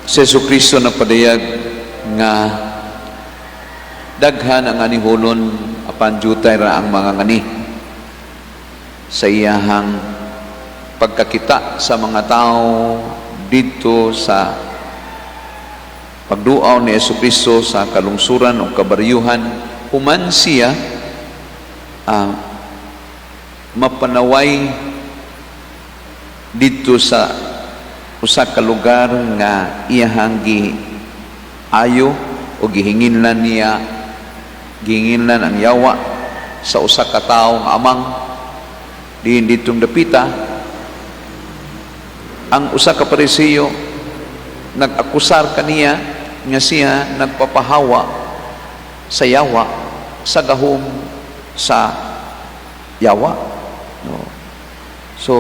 Si Jesu Kristo nagpadayag nga daghan ang anihonon apan jutay ra ang mga ngani. Sa iyahang pagkakita sa mga tao didto sa pagduaw ni Jesu Kristo sa kalungsuran o kabaryuhan, human siya mapanaway didto sa usa ka lugar nga iyahang gi ayo o gihinginlan niya, gihinginlan ang yawa sa usa ka tawo nga amang. Diin ditong dapita ang usa ka Parisiyo nag-akusar kaniya nga siya nagpapahawa sa yawa sa gahom sa yawa, no? So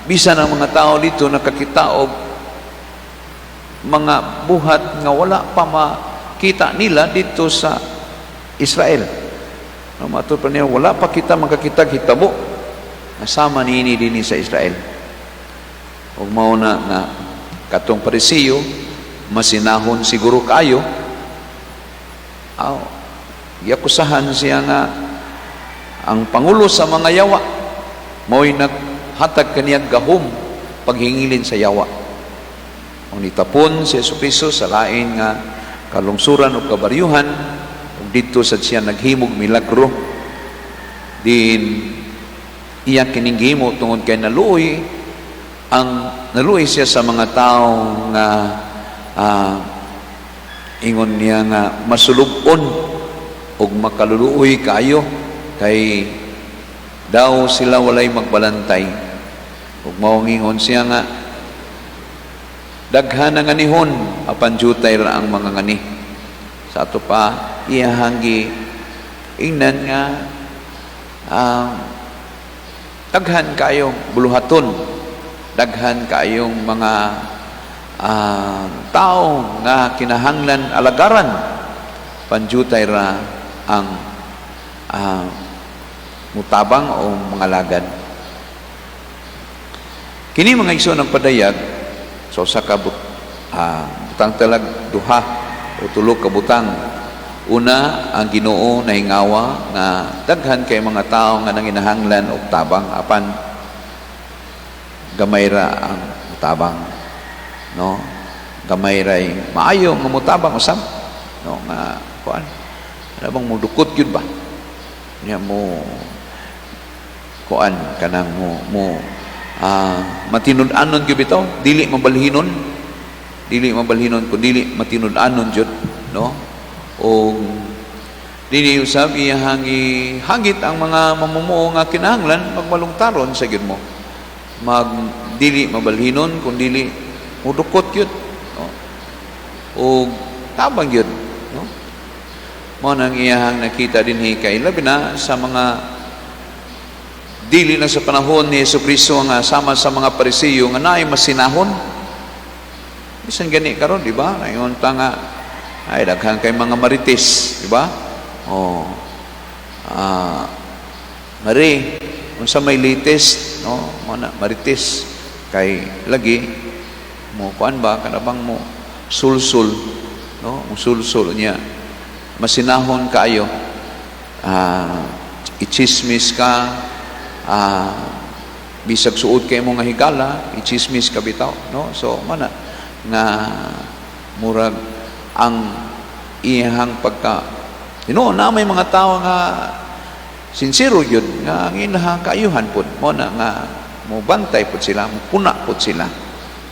bisan ang mga tao dito nakakita og mga buhat nga wala pa makita nila dito sa Israel, no? Matud pa niya, "Wala pa kita makakita hitabo nga sama niini dinhi sa Israel." Ug mao na nga katong Parisiyo masinahon siguro kaayo. Aw, giakusahan siya nga ang pangulo sa mga yawa mao'y naghatag kaniyang gahom paghingilin sa yawa. Ang nitapon si Jesu Kristo sa lain nga kalungsuran o kabaryuhan ug didto sad siya naghimog milagro din. Iya kining gihimo tungod kay naluoy siya sa mga tao nga ingon niya nga masulub-on ug makaluluoy kaayo kay daw sila walay magbalantay. Ug mao ngingon siya nga daghan ang anihon apan jutay ra ang mga ngani. Sa ato pa iyahang gi ingnan nga daghan kaayong buluhaton, daghan kaayong mga tao nga kinahanglan alagaran, panjutay ra ang mutabang o mga lagad. Kini, mga igsoon, ang padayag sa usa ka butang talag duha o tulo ka butang. Una, ang Ginoo nahingawa nga daghan kay mga tao nga nanginahanglan og tabang apan gamay ra ang tabang, no? Gamay ray maayo nga motabang usab, no? Nga kuan, ano bang mudukot gyud ba nya mo kuan kanang mo matinud-anon gyud bitaw, dili mabalhinon, dili mabalhinon kun dili matinud-anon jud, no? O dili usab iyahang ihagit ang mga mamumuo nga kinahanglan magmalungtaron sa gyud mo, mag dili mabalhinon kun dili mudukot gyud, no? O tabang gyud, no? Mo nang iyahang nakita dinhi kay labi na sa mga dili na sa panahon ni Jesu Kristo nga sama sa mga Parisiyo nga naay masinahon. Bisan gani karon, di ba? Ngayon ta nga ay daghan kay mga marites, di ba? Oh. Mari, unsa may latest, no? Mo na marites kay lagi mo kuan ba, kana bang mo sulsul, no? Mo sulsul niya. Masinahon kaayo. Ichismis ka, bisag suod kay mo nga higala, ichismis ka bitaw, no? So mana nga murag ang iyahang pagka na may mga tao nga sincero yun nga ang ilahang kaayuhan pud, mo na nga mo bantay pud sila, mo puna pud sila,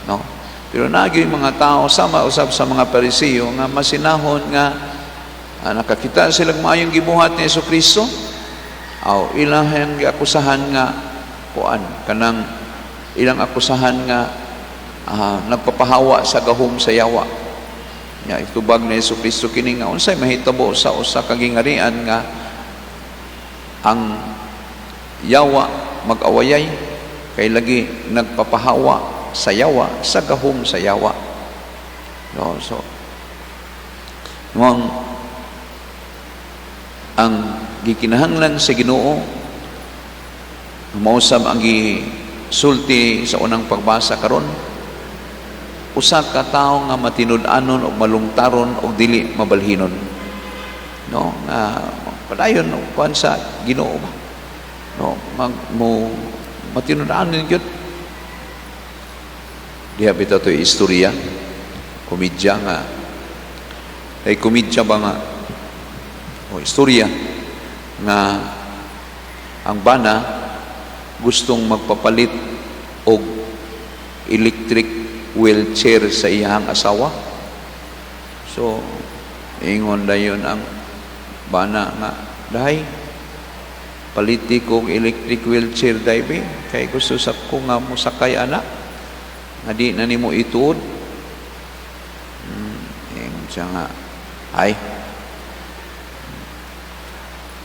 no? Pero naa gyud mga tao sama usab sa mga Parisiyo nga masinahon nga nakakita sila maayong gibuhat ni Jesu Kristo, aw ilahang giakusahan nga kuan kanang ilang akusahan nga nagpapahawa sa gahom sa yawa. Nya itubag ni Jesu Kristo kini nga unsay mahitabo sa usa ka gingarian nga ang yawa mag-awayay kay lagi nagpapahawa sa yawa sa gahom sa yawa, no? So mong ang gikinahanglan sa Ginoo, mausab ang gisulti sa unang pagbasa karon. Usa ka tawo nga matinud-anon og malungtaron og dili mabalhinon, no, nga padayon og kuan sa Ginoo ba, no, mag mo matinud-anon gyud. Diha bitaw to istorya, komedya nga, ay komedya ba nga o istorya nga ang bana gustong magpapalit og electric wheelchair sa iyang asawa. So, ingon dayon ang bana nga, "Day, paliti kog electric wheelchair, day be, kay gusto sa ko nga mosakay ana, nga di na nimo ituod." Ingon siya nga, "Ay,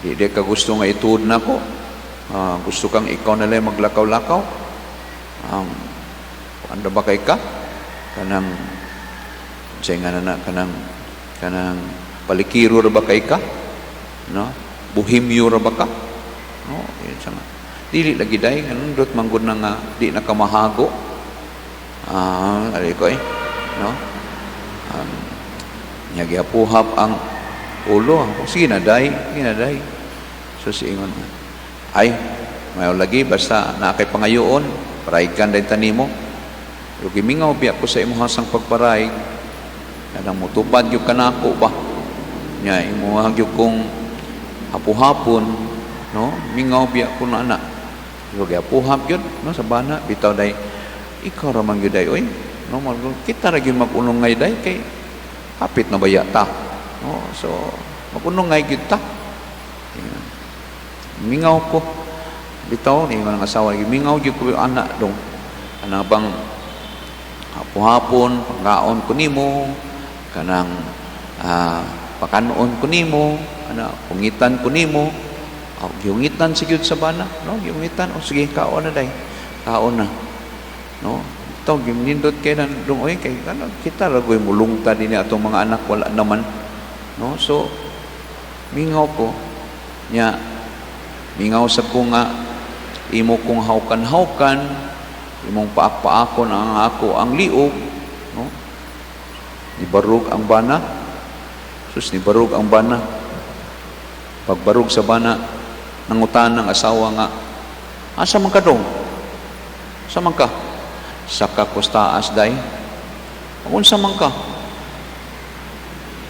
di di ka gusto nga ituod nako? Gusto kang ikaw na lang maglakaw-lakaw? Ano ba kay ka? Kanang, siya nga na, kanang palikiro ra ba kay ka? No? Bohemyo ra ba ka?" No, yun siya nga. "Dili lagi, day, nindot man gud na nga di na ka mahago." Ah, ari ko eh. No? Nya gihapuhap ang ulo. "Sige na, day, sige na, day." So siingon, "Ay, mayo lagi, basta naa kay pangayoon, paraygan din tanimo. Pero gimingaw biya ko sa imuha sang pagparayg, kanang mutupad gyud kanako ba. Nya imuha gyud kong hapuhapon, no? Mingaw biya ko na ana." So gihapuhap gyud, no, sa bana, "Bitaw, day, ikaw ra man gyud, day, oy. No, kita ra gyud mag-unongay, day, kay hapit na baya ta. No, so mag-unongay gyud ta. Ayan. Mingaw ko. Bitaw," ni ang asawa, "mingaw gyud ko ana dong. Ana bang hapon-hapon, pangkaon ko nimo, kanang pakanon ko nimo, ana pungitan ko nimo." Oh, giungitan sa gyud sa bana, no? Giungitan, "O sige, kaon na, day. Kaon na." No? Ito, nindot kay nan dong oy, kay kana kita ra goy mulungta dinhi atong mga anak, wala naman. No? So mingaw ko nya, mingaw sa ko nga imo kong hawkan-hawkan, imong paak-paakon ang ako ang liog, no? Nibarog ang bana. Sus, nibarog ang bana. Pagbarog sa bana, nangutan ng asawa nga, "Asa man ka dong? Asa man ka?" "Saka ko sa taas, day." "Unsa man ka?"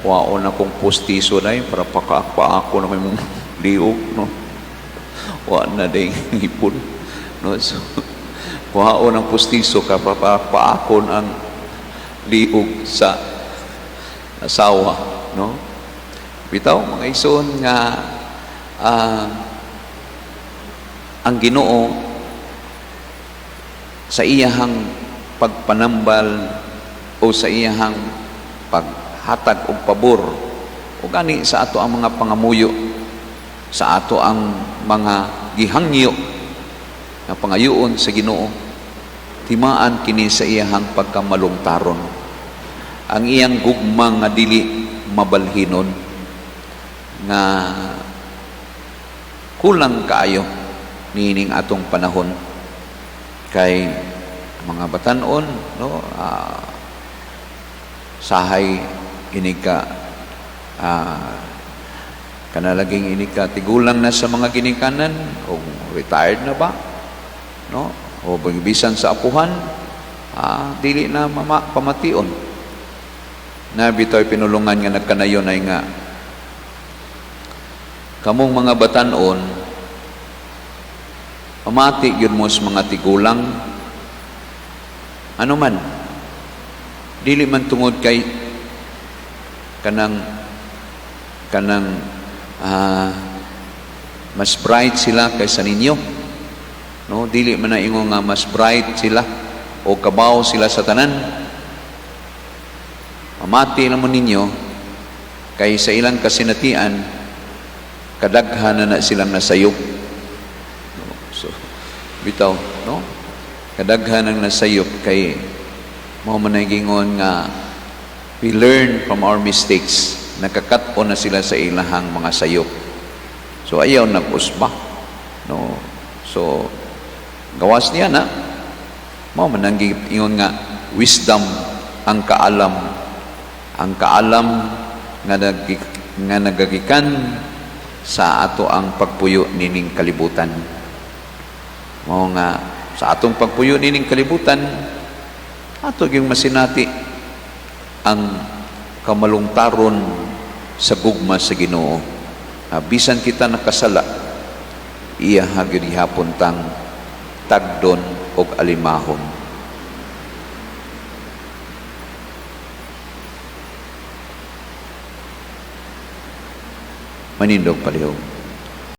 "Kuhaon akong pustiso, day, para pakaak-paako na imong liog, no? Wa na day ngipon, no?" So, kuhaon ang pustiso ka para paakon ang liog sa asawa, no? Bitaw, mga igsoon, nga ang Ginoo sa iyahang pagpanambal o sa iyahang paghatag og pabor o gani sa ato ang mga pangamuyo, sa ato ang mga gihangyo nga pangayoon sa Ginoo, timaan kini sa iyahang pagkamalungtaron, ang iyang gugma nga dili mabalhinon, nga kulang kaayo niining atong panahon kay mga batanon, no, sahay inig ka kanalaging inig ka tigulang na sa mga ginikanan o retired na ba, no, o bisan sa apuhan, dili na mama, pamation na. Bitaw pinulungan nga nagkanayon ay nga kamong mga batanon, pamati gyud mo sa mga tigulang. Ano man, dili man tungod kay kanang mas bright sila kaysa ninyo, no? Dili man na ingon nga mas bright sila o kabaw sila sa tanan. Pamati na mo ninyo kay sa ilang kasinatian, kadaghan na na silang nasayop, no? So bitaw, no, kadaghan ang nasayop kay mao man ay gingon nga we learn from our mistakes. Nakakat-on na sila sa ilahang mga sayop, so ayaw nag-usba, no? So gawas niya na mao man ang ingon nga wisdom. Ang kaalam, ang kaalam nga nagagikan sa ato ang pagpuyo nining kalibutan. Mao nga sa atong pagpuyo nining kalibutan, ato gyung masinati ang kamalungtaron sa gugma sa Ginoo. Bisan kita nakasala, iya gyud gihapon tang tagdon og alimahon. Manindog palihog.